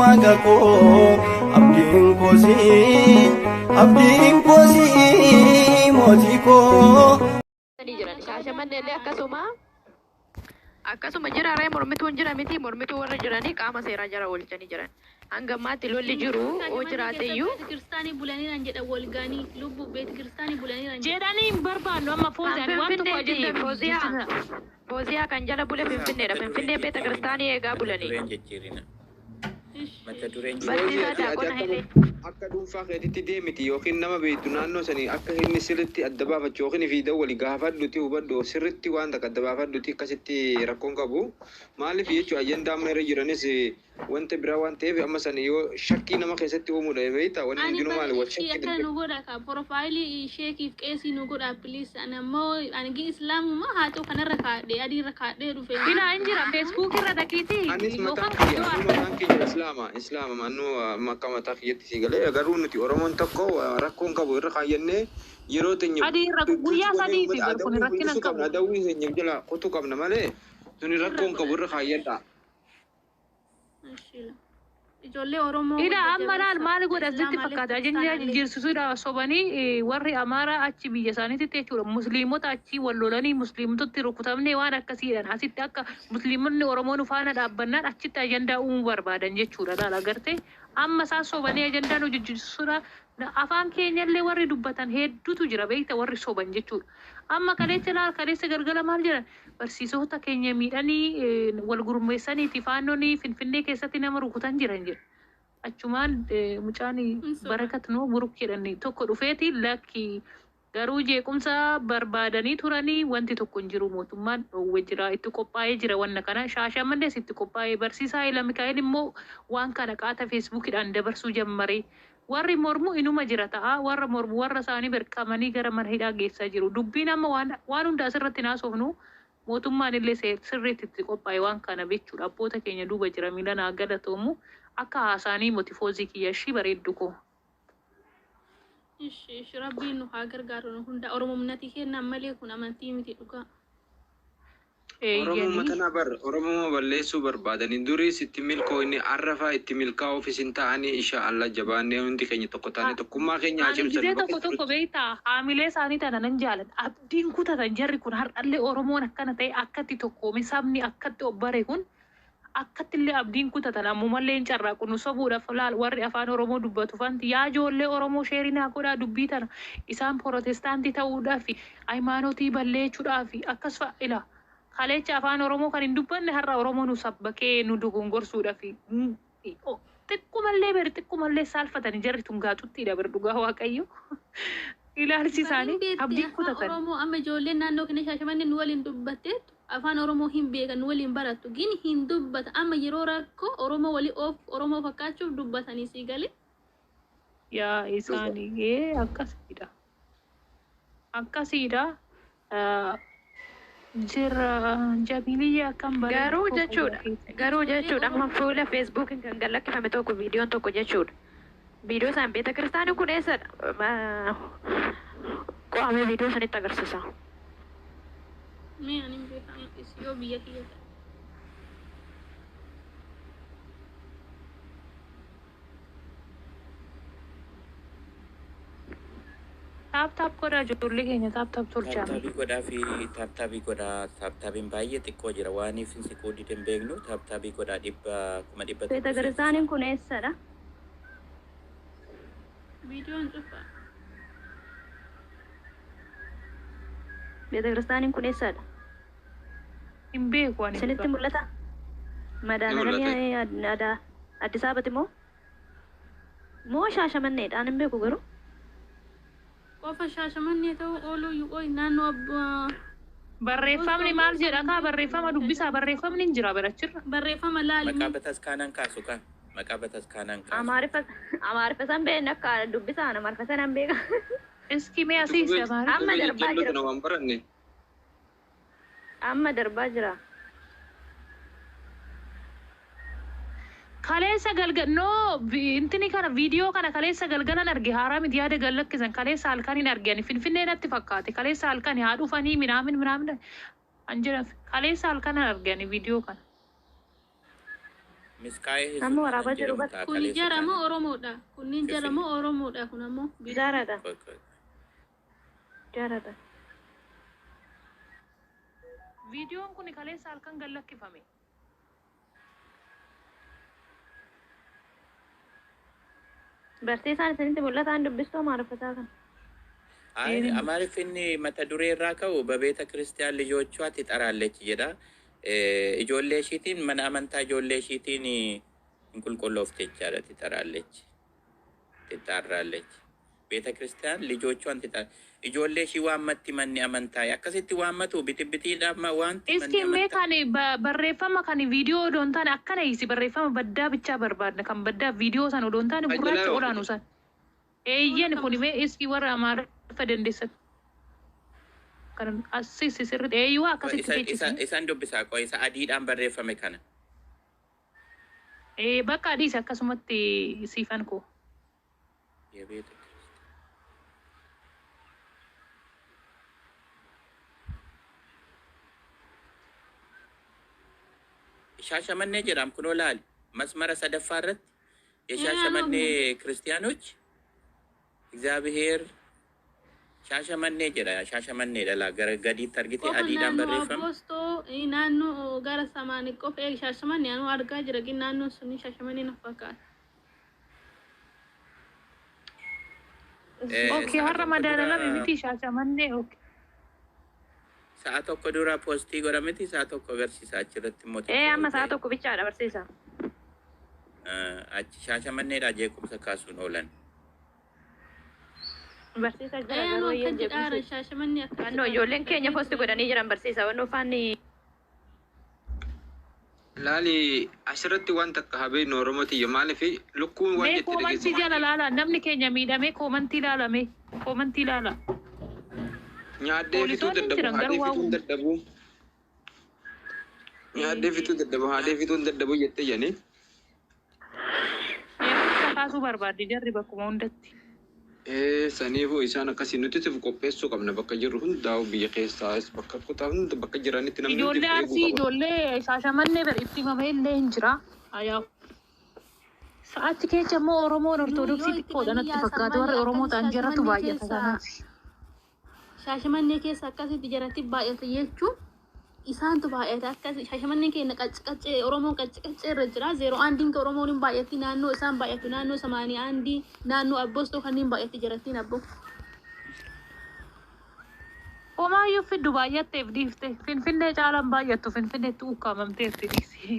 Waaqa koo, abdiin koo sii, abdiin koo sii, mootii koo. Jiran Shaashamannee illee akkasuma akkasuma jira ree. Mormituun jira miti, mormituu warra jiranii qaama seeraa jala oolchanii jiran. Hanga ammaatti lolli jiru oo Shaashamannee jiraate keessa iyyuu beeti kiristaanii bulaniiran jedha, wal ga'anii lubbu beeti kiristaanii bulaniiran jedha. Jedhanii hin barbaannu amma Kan Fooziyaan waan tokko Finfinneeti. ajandaa Fooziyaa jijjiirsina. Fooziyaa, kan jala bule Isaa Finfinneedha. mata dureen Finfinnee beeta jijjiirina. kiristaanii eegaa Mata bulanii. dureen jijjiirina. Mata dureen Barsiisaa jijjiirina. Foozii, ati Daaqona akka Hayilee. akka dhuunfaa keetitti deemiti yookiin nama beektu naannoo sanii akka inni sirritti adda baafachuu yookiin fi dawwali gaafadhuti hubadhu, sirritti waan takka adda baafadhuti. Akkasitti rakkoon qabu. Maaliif jechuun ajandaa amma irra jiranis wanta biraa waan ta'eef, amma san yoo shakkii nama keessatti uumuudha, beektaa, wanni Ani hundinuu bar maali wal ishii shakkii akkana nu godha ka profile sheekiif qeesii nu godha please. Ani ammoo ani gi Islaamuma haa ta'u, kanarra kaadhee adiirra kaadhee dhufe. Ilaa, hin jira, Facebook irra dhaqiitii Anis yookaan mataan kiyya iddoo anuu mataan kiyya Islaama, Islaama anuu akka mataa kiyyatti si galee. Garuu nuti Oromoon tokko rakkoon qabu irra kaayyannee yeroo teenya Adii irra guyyaa goonee 3 fi uummata bar kun adawwii rakkina mul'isuu hin qabna, qabu. adawwii keenya jala kutuu qabna malee tuni Irra rakkoon qabu godha. irra kaayyadha. Ishila. Ijoollee Oromoo Ila amma laal jajjabeessa. maali godha sitti Islaamaallee fakkaata? Ajandaa kiristaanaallee. jijjiirsisuudha sobanii warri Amaaraa achi biyya isaaniitti jechuudha. Musliimota achii wal lolanii musliimotatti rukutamnee waan akkasiidhaan asitti akka musliimonni Oromoo nu faana dhaabbannaan achitti ajandaa uumuu barbaadan jechuudha. Laal, agartee, amma isaan sobanii ajandaa nu jijjiirsisuudha. Afaan keenyallee warri dubbatan hedduutu jira, beekta, warri soban jechuudha. Amma kaleessa, laal, kaleessa galgala maal jedhan? Barsiisota keenya miidhanii wal gurmeessaniiti faannoon Finfinnee keessatti nama rukutan jiran jedha. Achumaan mucaan Hin soban. Barakat noo Buruk jedhan tokko dhufeeti, lakki, garuu jeequmsa barbaadanii turanii, wanti tokko hin jiru, mootummaan dhoowwe jira, itti qophaa'ee jira wanna kana. Shaashamannees itti qophaa'ee, barsiisaa Hayila Mikaa'el immoo waan kana qaata Facebookidhaan dabarsuu jammare. Warri mormu inuma jira ta'a, warra mormu warra isaanii berqamanii gara mana hidhaa geessaa jiru. Dubbiin amma waan hunda asirratti naasofnu, mootummaan illee sirriitti itti qophaa'e waan kana jechuudha. Abboota keenya duuba jira, miilanaa galatoomu akka haasaanii moti. Foozii kiyya, ishii bareeddu koo. Ishi ishi, Rabbiin nu haa gargaaru nu hunda. Oromumnati kennaan malee kun amantii miti dhugaa. Oromumma tana bar Oromumma balleessuu barbaadanii duriis itti milkooyne, arrafaa itti milkaa'uufis hin ta'anii. Insha Allah, jabaannee hundi keenya tokko taane tokkummaa keenya haa Ani cimsannu gizee bakka tokko tokko jirrutti. beektaa, haamilee isaanii tana nan jaaladha. Abdiin kutatan jarri kun. Har'allee Oromoon akkana ta'e, akkatti tokkoome, sabni akkatti obbare kun akkatti illee abdiin kutatan. Ammumallee hin carraaqu nu sobuudhaaf. Laal, warri afaan Oromoo dubbatu fanti, yaa ijoollee Oromoo, share naa godhaa dubbii tana. Isaan Protestaantii ta'uudhaaf, hayimaanotii balleechuudhaaf akkas fa'a. Ila kaleecha afaan Oromoo kan hin dubbanne har'a Oromoo nu sabbakee nu dogongorsuudhaaf xiqqumallee bari, xiqqumallee saalfatanii. Jarri tun gaaxuxxiidha bar, dhugaa Waaqayyo, ilaalchi Bariin isaanii beekte abdiin afaan kutatan. Oromoo amma ijoolleen naannoo keenya Shaashamannee nu waliin dubbatteettu afaan Oromoo hin beekan, nu waliin barattu gin hin dubbata. Amma yeroo rakkoo Oromoo walii of Oromoo fakkaachuuf dubbatanii sii galee. Yaa isaanii akkasiidha. Akkasiidha. Jira Jamiiliyya, akkam bareedu Garuu koo, fayyaa jechuudha. keessa. Garuu Ijoollee jechuudha, amma Oromoo fuula Facebookiin kan gad lakkifame tokko, viidiyoon tokko jechuudha. Viidiyoo isaan beeta kiristaanii kun eessadha? Qo'amee viidiyoo sanitti agarsiisa. Mee ani hin beekamu yoo biyya kiyya ta'e. Tap tap godhaa, ijoollee keenya, tap tap tolchaame. Tap tapii godhaa fi tap tapii godhaa. Tap tapiin baay'ee xiqqoo jira, waaniif hin siquu dide hin beeknu. Tap tapii godhaa, 100,000 Beeta seensisaa. kiristaaniin kun eessadha? Viidiyoon cufa. Beeta kiristaaniin kun eessadha? Hin beeku ani Isinitti dhugaa. mul'ata? Ni mul'ata. Madaanalamii aadaa Addis Ababati moo Shaashamanneedha? Ani hin beeku garuu. Qofa Shaashamannee ta'uu ooluu yuqooy naannoo abbaa. Barreeffamni maal jedha kaa? Barreeffama dubbisaa, barreeffamni hin jira barachirra. Barreeffama laali Maqaa mee. bataskaanaan kaasu kaa. Maqaa bataskaanaan kaasu. Amaariffa, Amaariffa san beekna, akka dubbisaan Amaariffa sanan beeka. Iski mee asii Qubee Amaariffa. Amma qubee darbaa jajjalloo jira. tana waan baranne. Amma darbaa jira. Kaleessa galgal, no, intini kana, viidiyoo kana kaleessa galgalan arge. Haaraa miti, yaada gad lakkisan kaleessa halkaniin arge. Ani Finfinnee natti fakkaate. Kaleessa halkani haa dhufanii minaamin minaamin an jedhan, kaleessa halkanan arge ani viidiyoo kana. Miskaa'ee Amma Hizunaa waraabaa kan jiru jedhamu bakka. ta'a Kun kaleessa jara moo taanaan. Oromoodha? Kunniin jara Finfinnee. moo Oromoodha kun ammoo? Jaaradha. Qoy qoy. Jaaradha. Viidiyoon kun kaleessa halkan gad lakkifame. Barsiisaan isinitti mul'ataan dubbistuu amaariffataa kana. አይ አማሪፍኒ mata duree irraa ka'u በቤተ ክርስቲያን ልጆቿ ትጠራለች jedha. Ijoollee ishiitiin mana amantaa ijoollee ishiitiin hin qulqulloofte jechaadha. ትጠራለች ትጣራለች ቤተ ክርስቲያን ልጆቿን ትጣ ijoollee ishii waammatti manni amantaa akkasitti waammatu bitibitiidhaaf wanti manni Iski mee amantaa kan barreeffama kan viidiyoo odoo hin taane akkana hiisi barreeffama baddaa bichaa barbaadna kan baddaa viidiyoo san odoo hin taane gurraacha Ajalaa olaanu san. Eeyyan kun mee iski warra amaariffa dandeessan. Kan asisi sirriitti eeyyuu akkasitti isa isa teechisni. isaan dubbisaa qoy isa adiidhaan barreeffame kana. Ee bakka adiis akkasumatti siifan koo. የቤተ ክርስቲያን ሻሸመኔ jedham kunoo laali መስመረ sadaffaa irratti የሻሸመኔ ክርስቲያኖች እግዚአብሔር ሻሸመኔ jedha ሻሸመኔ dhala gara gadiitti argite Qofa adiidhaan naannoo barreeffame. Abboostoo naannoo gara samaanii qofa eegi Shaashamannee anuu argaa jira gin naannoon suni Shaashamannee na fakkaata. Okay Sa'a har'a tokko madaalalame dura miti shaashamannee okay. Sa'a tokko dura poostii godhameti sa'a tokko agarsiisa achirratti immoo Ee xiqqoo ol amma sa'a ta'e. tokko bichaadha barsiisa. Achi shaashamanneedha jeequmsa kaasuun oolan. Barsiisa jira Ee garuu anuu akka eeyyan jedhaara jeequmsi. Shaashamannee akka Fannoo jedhaara. ijoolleen keenya posti godhanii jiran barsiisa. Wannoo faanni Laali asirratti waan takka habeen Oromootii maaliif lukkuun waan Mee jette koomantii dhageesse. jala laala namni keenya miidhamee koomantii ilaalame koomantii ilaala. Nyaadhee fituu Poolisoonni hin dadhabu jiran haadhee garuu waa fituun dadhabu nyaadhee fituu dadhabu haadhee fituun dadhabu jettee jedhanii. Jeequmsa kaasuu barbaadde jarri bakkuma hundatti. Ee saniifuu isaan akkasii nuti itti qopheessuu qabna bakka jirru hundaa'u biyya keessaas bakka kutaa hunda bakka jiranitti namni hundi Ijoollee of eeguu Arsii qaba. ijoollee Shaashamannee bar itti himamee illee hin jira. Ayaa. Sa'aatti keessa immoo Oromoon Nu yoo Ortodoksii itti xiqqoodha manii natti yaasan fakkaata. malee Warri Oromoo akkasi ta'an jaratu Shaashamannee baay'ata keessa kanaaf. Shaashamannee keessa akkasitti jaratti baay'ata jechuun isaantu baay'ata akkasi Shaashamannee keenya qacciqaccee Oromoon qacciqaccee irra jira zeeroo aandiin Oromoon hin baay'atti naannoo isaan baay'atu naannoo samaanii aandii naannoo abboostoo kanneen baay'atti jarattiin abbo. Homaayyuu fiddu baay'atteef dhiifte. Finfinnee caalaan baay'attu Finfinneetti ukkaamamteerti dhiisi.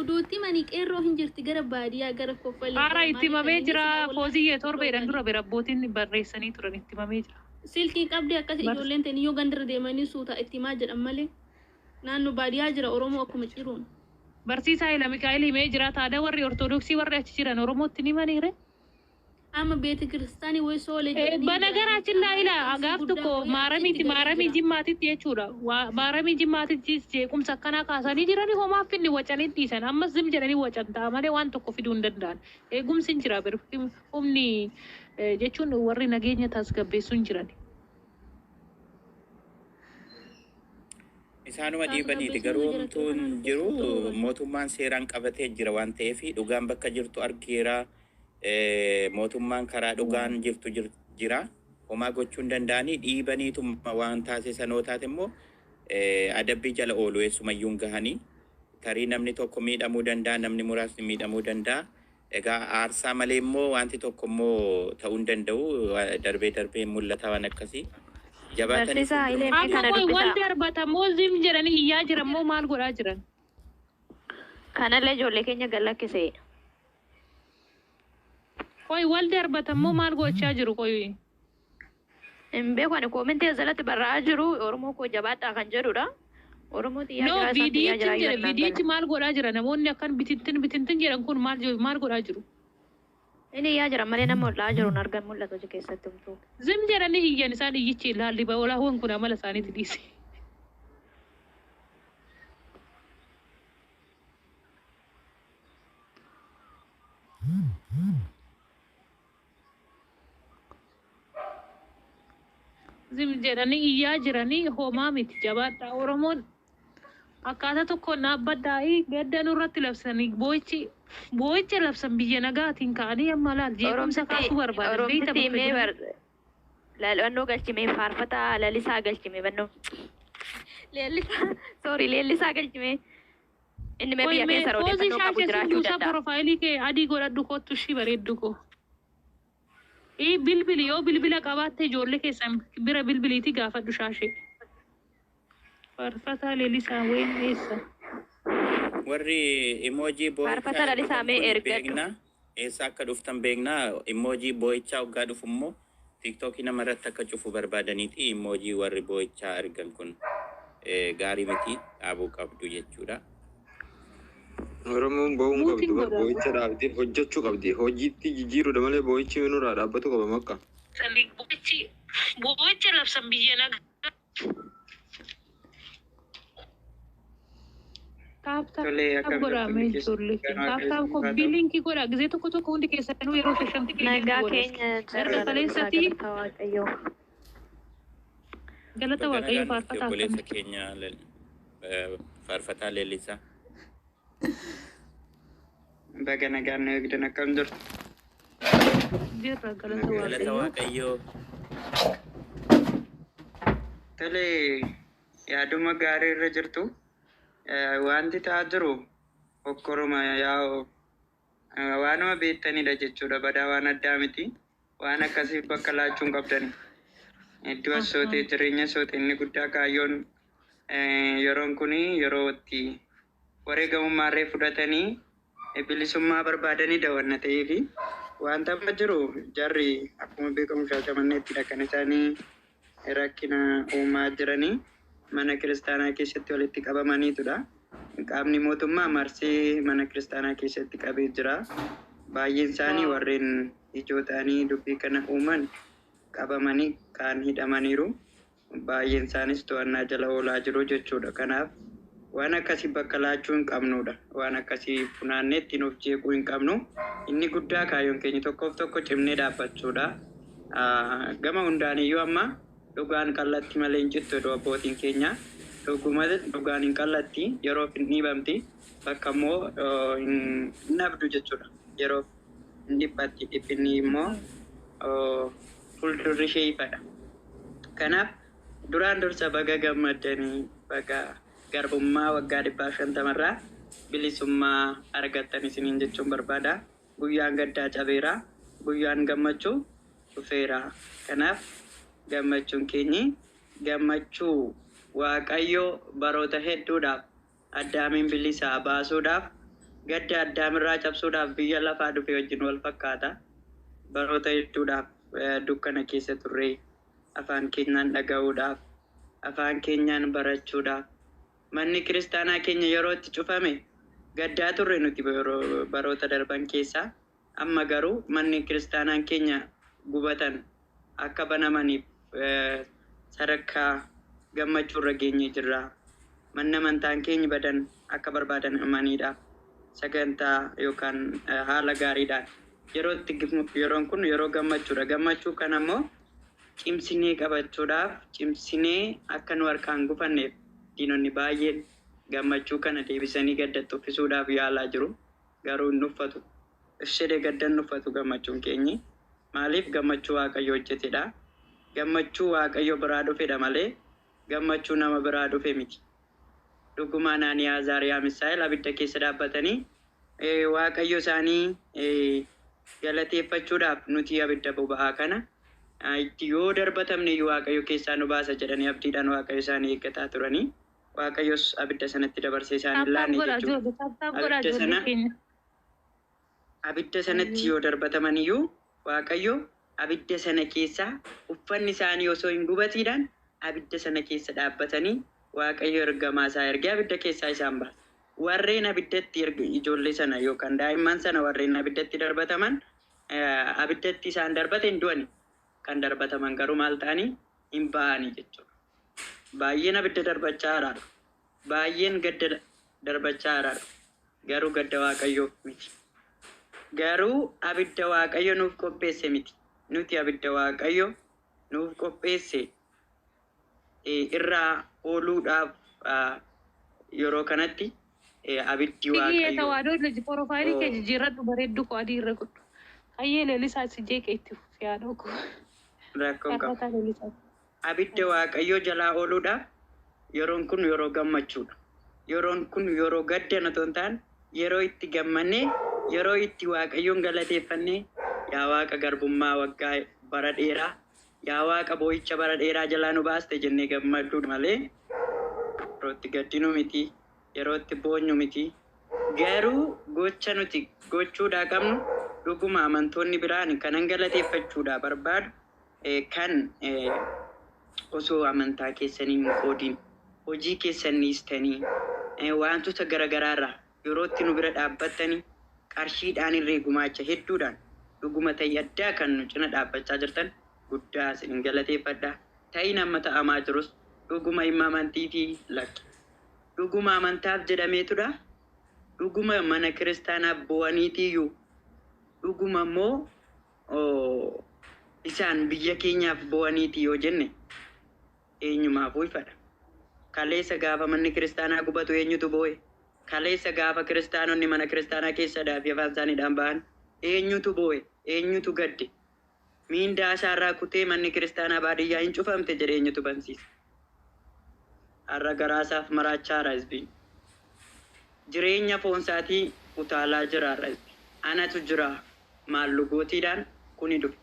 Uduutti manii qeerroo hin jirti gara baadiyyaa gara koffalii Haara gara itti maalii himamee kanneen jira. silaa wallaahi Fooziyyee torbeedhaan dhoowwanii. dura bira abbootiin barreessanii turan itti himamee jira. Silkii qabdee akkas Bar ijoolleen ta'in yoo gandarra deemanii suuta itti himaa jedhan malee naannoo baadiyyaa jira Oromoo akkuma ciruun. Barsiisaa Hayila Mikaa'el himee jira. Taada warri Ortodoksii warri achi jiran Oromootti ni himaniire. Amma beete kiristaanii wayi soolee jedhanii hin jiranii በነገራችን ላይ amaara ላ qamsii gaaf guddaa tokko wayi achitti maaramiiti galee maaramii jira. jimmaatitti jechuudha. Maaramii jimmaatitti jeequmsa akkanaa kaasanii jiranii homaaf finni wacanii dhiisan ammas zim jedhanii wacan ta'a malee waan tokko fiduu hin danda'an. Eegumsi hin jira bir humni jechuun warri nageenya tasgabbeessuu hin jiran. Isaanuma dhiibaniiti Tasgabbeessuun garuu jira homtuun kanaan jiru keessattuu huban. mootummaan seeraan qabatee jira waan ta'eef dhugaan bakka jirtu argeera. Mootummaan karaa dhugaan jirtu jira. Homaa gochuu hin danda'anii dhiibaniituma waan taasisan yoo taate immoo adabbii jala oolu eessumayyuu hin gahanii. Tarii namni tokko miidhamuu danda'a, namni muraasni miidhamuu danda'a. Egaa aarsaa malee immoo wanti tokko immoo ta'uu hin danda'u. Darbee darbee mul'ata waan akkasii. Jabaatanii barsiisa fuuldura Hayilee mee Amma kana qoy wal dubbisaa. darbata moo zim jedhanii iyyaa jiran moo maal godhaa jiran? Kanallee ijoollee keenya gad lakkise. Qoy wal darbata moo maal gochaa jiru qoy? Hin beeku ani koomentii asirratti barraa'aa jiru Oromoo koo jabaadhaa kan jedhudha. Oromoo xiyyaa No jira isaan xiyyaa viidiyichi jira hin jedhe iyyuu naan viidiyichi gala. maal godhaa jira namoonni akkan bitintin bitintin jedhan kun maal maal godhaa jiru? Inni iyyaa jira malee nama mul'aa jiru hin argan mul'atu achi keessatti humtuu. Zim jedhanii iyyan isaan iyyichi laalli olaawwan kun amala isaaniitti dhiise. Zim jedhanii iyyaa jiranii homaa miti jabaadha Oromoon Akkaataa tokkoon dhaabbadhaa'ii gadda nurratti labsanii boo'ichi boo'icha labsan biyya nagaatiin ka'anii amma laal jeequmsa Oromtitti kaasuu barbaadan beekta Oromtitti bakka mee jiran. bar laal'annoo galchimee faarfataa lalisaa galchimee bannoo leellisaa sorry leellisaa galchimee inni mee Qoy biyya mee keessa poozii odeeffannoo qabu shaashee jiraachuu sunduusaa danda'a. profaayilii kee adii godhadhu kottu ishii bareeddu koo. Ii bilbili yoo bilbila qabaatte ijoollee keessan bira bilbiliitii gaafadhu shaashee. Faarfataa leellisaa wayin eessa? Warri emoojii boo'ichaa Faarfataa lalisaa ergitan mee kun ergadhu. beekna. Eessa akka dhuftan beekna. Emoojii boo'ichaa hoggaa dhufu immoo tiiktookii nama irratti akka cufu barbaadaniiti emoojii warri boo'ichaa ergan kun gaarii miti dhaabuu qabdu jechuudha. Oromoon ba'uu hin qabdu Muutiin bar godha. boo'icha dhaabdee hojjechuu qabdi. Hojiitti jijjiiruudha malee boo'ichi nurraa dhaabbatu qaba makka. Boo'ichi boo'icha labsan biyya nagaa. Tap tap Tolee, akkam godhaa jirtu mee hundi keessan ijoollee nagaa keenya. Tap keessan tap haa ta'u. koppii liinkii godhaa. Gizee tokko tokko hundi keessanuu yeroo shashanti liinkii Nagaa godha. keenya Erga jirra lalisaa kaleessatii galata Waaqayyoo. galata Baga Waaqayyoo nagaan dhufte faarfataa obboleessa akkamitti. keenya faarfataa leellisaa. Baga nagaan nu eegdan akkam jirtu? Jirra galata Galata Waaqayyoo. Waaqayyoo. Tolee, yaaduma gaarii irra jirtu. Wanti ta'aa jiru hokkoruma yaa'u waanuma beektanidha jechuudha. Badaa waan addaa miti. Waan akkasiif bakka laachuu hin qabdani. Iddoo as sootee jireenya sootee inni guddaa kaayyoon yeroon kuni yeroo itti wareegamummaarree fudhatanii bilisummaa barbaadanii daawwanna ta'eefi wanta amma jiru jarri akkuma beekamu Shaashamanneettidha kan isaanii rakkina uumaa jiranii mana kiristaanaa keessatti walitti qabamaniitudha. Qaamni mootummaa marsee mana kiristaanaa keessatti qabee jira. Baay'een isaanii warreen ijoo ta'anii dubbii kana uuman qabamanii kaan hidhamaniiru. Baay'een isaanis to'annaa jala oolaa jiru jechuudha. Kanaaf waan akkasii bakka laachuu hin qabnudha. Waan akkasii funaannee ittiin of jeequu hin qabnu. Inni guddaa kaayyoon keenya tokkoof tokko cimnee dhaabbachuudha. Gama hundaaniyyuu amma dhugaan qallatti malee hin cittu jedhu abbootiin keenya. Dhuguma dhugaan hin qallatti yeroof hin dhiibamti bakka immoo hin dhabdu jechuudha. Yeroof hin dhiphatti dhiphinni immoo fuuldurri ishee ifadha. Kanaaf duraan dursa baga gammaddanii baga garbummaa waggaa 150rraa bilisummaa argattan isiniin jechuun barbaada. Guyyaan gaddaa cabeera. Guyyaan gammachuu dhufeera. Kanaaf gammachuun keenyi gammachuu Waaqayyo baroota hedduudhaaf Addaamiin bilisaa baasuudhaaf gadda Addaamirraa cabsuudhaaf biyya lafaa dhufe wajjin wal fakkaata. Baroota hedduudhaaf dukkana keessa turre afaan keenyaan dhaga'uudhaaf afaan keenyaan barachuudhaaf manni kiristaanaa keenya yeroo itti cufame gaddaa turre nuti baroota darban keessa. Amma garuu manni kiristaanaan keenya gubatan akka banamaniif sadarkaa gammachuu irra geenyee jirra. Manni amantaan keenya badan akka barbaadan amaniidhaaf sagantaa yookaan haala gaariidhaan yeroo itti yeroon kun yeroo gammachuudha. Gammachuu kana immoo cimsinee qabachuudhaaf cimsinee akka nu harkaan gufanneef diinonni baay'een gammachuu kana deebisanii gaddatti uffisuudhaaf yaalaa jiru. Garuu hin uffatu. Ishee gaddan uffatu gammachuun keenyi. Maaliif gammachuu Waaqayyo hojjetedha. Gammachuu Waaqayyo biraa dhufedha malee gammachuu nama biraa dhufe miti. Dhuguma Anaaniyaa Azaariyaa Misaa'el abidda keessa dhaabbatanii Waaqayyo isaanii galateeffachuudhaaf nuti abidda boba'aa kana itti yoo darbatamne iyyuu Waaqayyo keessaa nu baasa jedhanii abdiidhaan Waaqayyo isaanii eeggataa turanii Waaqayyos abidda sanatti dabarsee isaan hin Tap tap laanne godhaa jechuudha. ijoollee. Tap tap godhaa Abidda ijoollee sana keenya. abidda sanatti yoo darbataman iyyuu Waaqayyo abidda sana keessaa uffanni isaanii osoo hin gubatiidhaan abidda sana keessa dhaabbatanii Waaqayyo ergamaa isaa ergee abidda keessaa isaan baasa. Warreen abiddatti ijoollee sana yookaan daa'imman sana warreen abiddatti darbataman abiddatti isaan darbate hin du'ani. Kan darbataman garuu maal ta'anii hin ba'anii jechuudha. Baay'een abidda darbachaa jiraadha. Baay'een gadda darbachaa jiraadha. Garuu gadda Waaqayyoof miti. Garuu abidda Waaqayyo nuuf qopheesse miti. Nuti abidda Waaqayyo nuuf qopheesse irraa ooluudhaaf Yeroo kanatti abiddi Kiyyee Waaqayyoo tawaadoo profaayilii kee jijjiirradhu bareeddu koo adii irra godhu. Hayyee Leellisaa si jeeqe itti fufi haadha koo. Rakkoon qabu. Faarfataa Leellisaa. Abidda Waaqayyoo jalaa ooluudhaaf yeroon kun yeroo gammachuudha. Yeroon kun yeroo gaddan otoo hin taane yeroo itti gammannee, yeroo itti Waaqayyoon galateeffannee, yaa Waaqa garbummaa waggaa bara dheeraa, yaa Waaqa boo'icha bara dheeraa jalaa nu baaste jennee gammaduu malee yeroo itti gaddinu miti, yeroo itti boonyu miti. Garuu gocha nuti gochuudhaa qabnu dhuguma amantoonni biraan kanan galateeffachuudhaa barbaadu kan osoo amantaa keessanii hin qoodin hojii keessan dhiistanii wantoota garaagaraarraa yeroo itti nu bira dhaabbattanii qarshiidhaan irree gumaacha hedduudhaan dhuguma ta'ii addaa kan nu cina dhaabbachaa jirtan guddaa isin galateeffadha. Ta'ii nama ta'amaa jirus dhuguma dhimma amantii fi lakki. Dhuguma amantaaf jedhameetudha. Dhuguma mana kiristaanaaf bu'aniitiyyuu dhuguma immoo isaan biyya keenyaaf bu'aniiti yoo jenne eenyumaafuu ifadha. Kaleessa gaafa manni kiristaanaa gubatu eenyutu boo'e? Kaleessa gaafa kiristaanonni mana kiristaanaa keessa daafii afaan isaaniidhaan ba'an eenyutu boo'e? Eenyutu gadde? Miindaa isaarraa kutee manni kiristaanaa baadiyyaa hin cufamte jedhee eenyutu bansiise? Har'a garaasaaf maraachaa jira hizbiin. Jireenya foonsaatii utaalaa jira har'a hizbi. Anatu jira maallugootiidhaan kuni dhufe.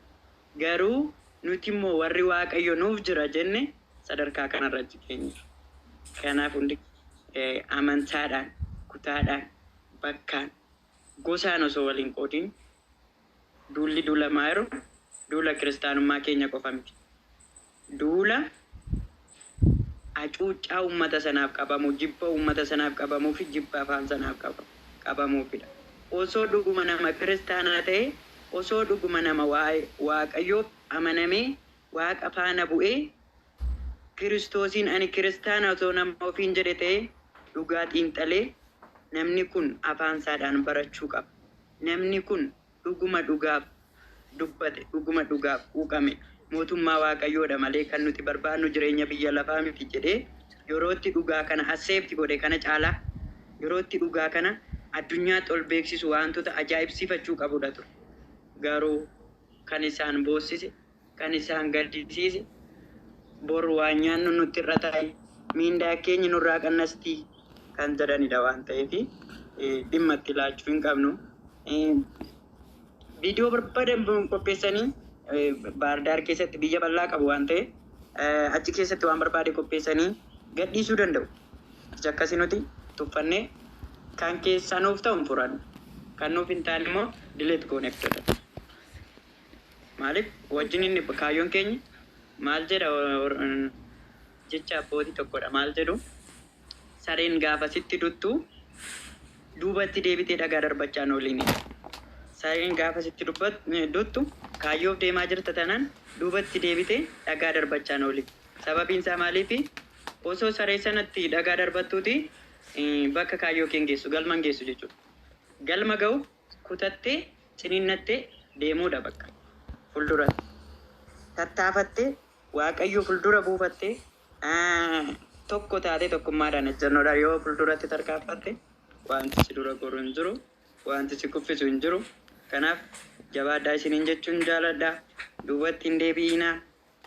Garuu nuti immoo warri Waaqayyo nuuf jira jenne sadarkaa kanarra geenye. Kanaaf hundi amantaadhaan, kutaadhaan, bakkaan, gosaan osoo waliin qoodin duulli duulamaa jiru duula kiristaanummaa keenya qofa miti. Duula hacuuccaa uummata sanaaf qabamu, jibba uummata sanaaf qabamuu fi jibba afaan sanaaf qabamuufidha. Osoo dhuguma nama kiristaanaa ta'e, osoo dhuguma nama Waaqayyoof amanamee, Waaqa faana bu'ee, Kiristoosiin ani kiristaana osoo nama ofiin jedhe ta'e dhugaa xiinxalee namni kun afaan isaadhaan barachuu qaba. Namni kun dhuguma dhugaaf dubbate, dhuguma dhugaaf quuqame mootummaa Waaqayyoodha malee kan nuti barbaadnu jireenya biyya lafaa miti jedhee yerootti dhugaa kana accept godhe kana caalaa yerootti dhugaa kana addunyaatti ol beeksisu wantoota ajaa'ibsiifachuu qabudha ture. Garuu kan isaan boossise, kan isaan gaddisiise, boru waan nyaannu nutti irra taa'e, miindaa keenya nurraa qannastii kan jedhanidha waan ta'eef dhimma itti laachuu hin qabnu. Viidiyoo barbaadan qopheessanii Baardaar keessatti biyya bal'aa qabu waan ta'eef achi keessatti waan barbaade qopheessanii gadhiisuu danda'u. Achi akkasii nuti tuffannee kan keessaa nuuf ta'u hin furannu. Kan nuuf hin taane immoo delete goonee fudhata. Maaliif wajjin inni kaayyoon keenya maal jedha jecha abbootii tokkodha maal jedhu sareen gaafa sitti duttu duubatti deebitee dhagaa darbachaa hin ooliini. Sareen gaafa sitti duttu kaayyoof deemaa jirta tanaan duubatti deebitee dhagaa darbachaa hin ooliin. Sababiin isaa maaliifi osoo saree sanatti dhagaa darbattuuti bakka kaayyoo kee hin geessu, galma hin geessu jechuudha. Galma ga'u kutattee ciniinnattee deemuudha bakka fuulduratti. Tattaafattee Waaqayyo fuuldura buufattee tokko taatee tokkummaadhaan ejjennoodhaan yoo fuulduratti tarkaanfatte wanti si dura goru hin jiru, wanti si kuffisu hin jiru. Kanaaf jabaadhaa isiniin jechuun jaaladha. Duubatti hin deebi'inaa.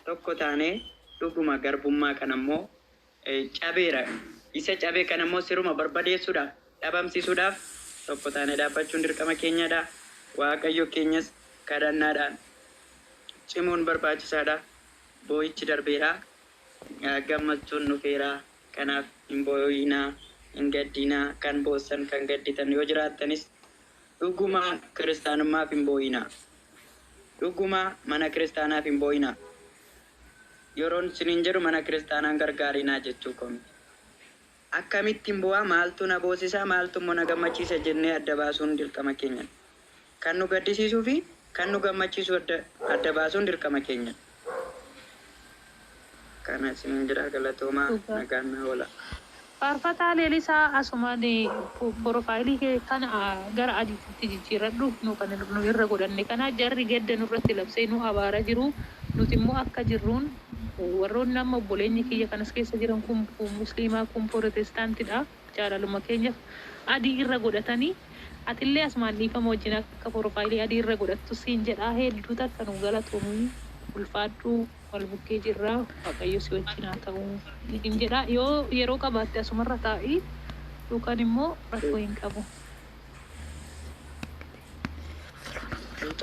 Tokko taanee dhuguma garbummaa kana immoo cabeera. Isa cabe kana immoo siruma barbadeessuudhaaf, dhabamsiisuudhaaf tokko taanee dhaabbachuun dirqama keenyadha. Waaqayyo keenyas kadhannaadhaan cimuun barbaachisaadha. Boo'ichi darbeera. Gammachuun dhufeera. Kanaaf hin boo'inaa, hin gaddinaa. Kan boossan, kan gadditan yoo jiraattanis dhuguma kiristaanummaaf hin boo'inaa. Dhuguma mana kiristaanaaf hin boo'inaa. Yeroon isiniin jedhu mana kiristaanaan gargaarinaa jechuu koo miti. Akkamittiin bu'aa maaltu na boosisaa maaltu immoo na gammachiisa jennee adda baasuun dirqama keenyadha. Kan nu gaddisiisuu fi kan nu gammachiisu adda baasuun dirqama keenyadha. Kana isiniin jedha galatoomaa nagaan naa oola. Faarfataa Leelisaa asumaan porofaayilii kee kana gara adiitti jijjiirradhu nu kan nu irra godhanne kana jarri gadda nurratti labsee nu abaara jiru nuti immoo akka jirruun warroonni amma obboleenyi kiyya kanas keessa jiran kun musliimaa kun protestaantidha. Jaalaluma keenyaaf adii irra godhatanii atillee asumaan dhiifama wajjin akka profaayilii adii irra godhattu siin jedhaa. Hedduu takka nu galatoomii, ulfaadhuu, wal bukkee jirraa, Waaqayyo si wajjin haa ta'u hin jedhaa. Yoo yeroo qabaatte asumarra taa'ii yookaan immoo rakkoo hin qabu.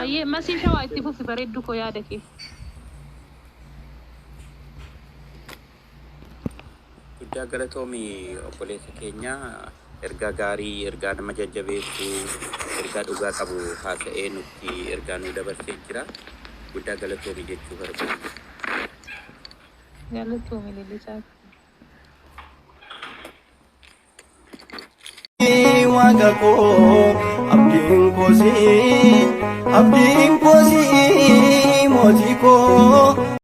Ayyee, Masii Shawaa, itti fufi bareeddu koo, yaada kee. Guddaa galatoomii obboleessa keenya, ergaa gaarii, ergaa nama jajjabeessu, ergaa dhugaa qabu haasa'ee nutti ergaa nu dabarsee jira. Guddaa galatoomii jechuu barbaada. Galatoomii Lilisaa. Waaqa koo, abdiin koosii, abdiin koosii, mootii koo.